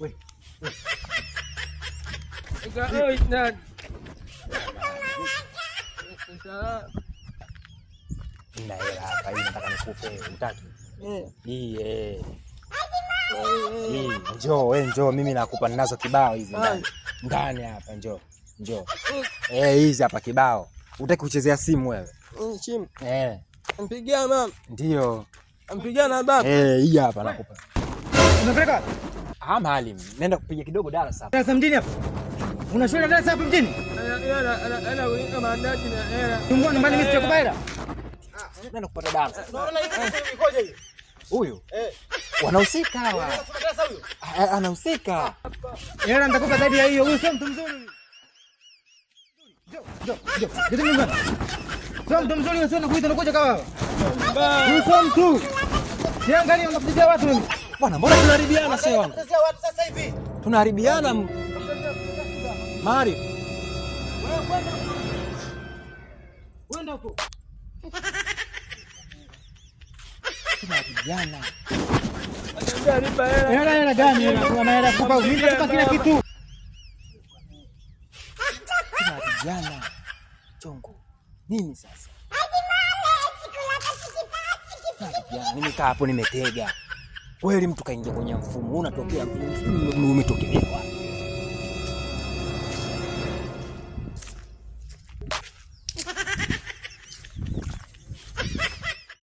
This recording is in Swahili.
Wewe. Nina hela hapa hii nataka nikupe, utaki? Hii eh. Hii njoo wewe, njoo mimi nakupa, ninazo kibao hizi ndani. Ndani hapa njoo. Njoo. Eh, hizi hapa kibao. Utaki kuchezea simu wewe? Simu. Eh. Mpigia mama. Ndio. Mpigia na baba. Eh, hii hapa nakupa. Unapeleka? Ah, maalim. Nenda kupiga kidogo darasa hapa. Darasa mjini hapa? Una shule darasa hapa mjini? Nyumbani mimi sitakupa hela. Nenda kupata darasa. Unaona hivi ikoje hii? Huyu? Eh. Wanahusika hawa. Darasa huyu? Anahusika. Hela nitakupa zaidi ya hiyo. Huyu sio mtu mzuri. Njoo, njoo, njoo. Njoo nyumbani. Sio mtu mzuri wewe, sio nakuita nakuja kama wewe. Huyu sio mtu. Siangalia unakuja watu mimi. Bwana, mbona tunaharibiana sasa wangu? Tunachezea watu sasa hivi. Tunaharibiana. Mari. Wewe kwenda. Kwenda huko. Tunaharibiana. Hela hela gani hela? Kuna hela kupa. Mimi nitakupa kila kitu. Tunaharibiana. Chongo. Nini sasa? Tunaharibiana. Nimekaa hapo nimetega. Kweli mtu kaingia kwenye mfumo, unatokea mfumo, umetokea wapi?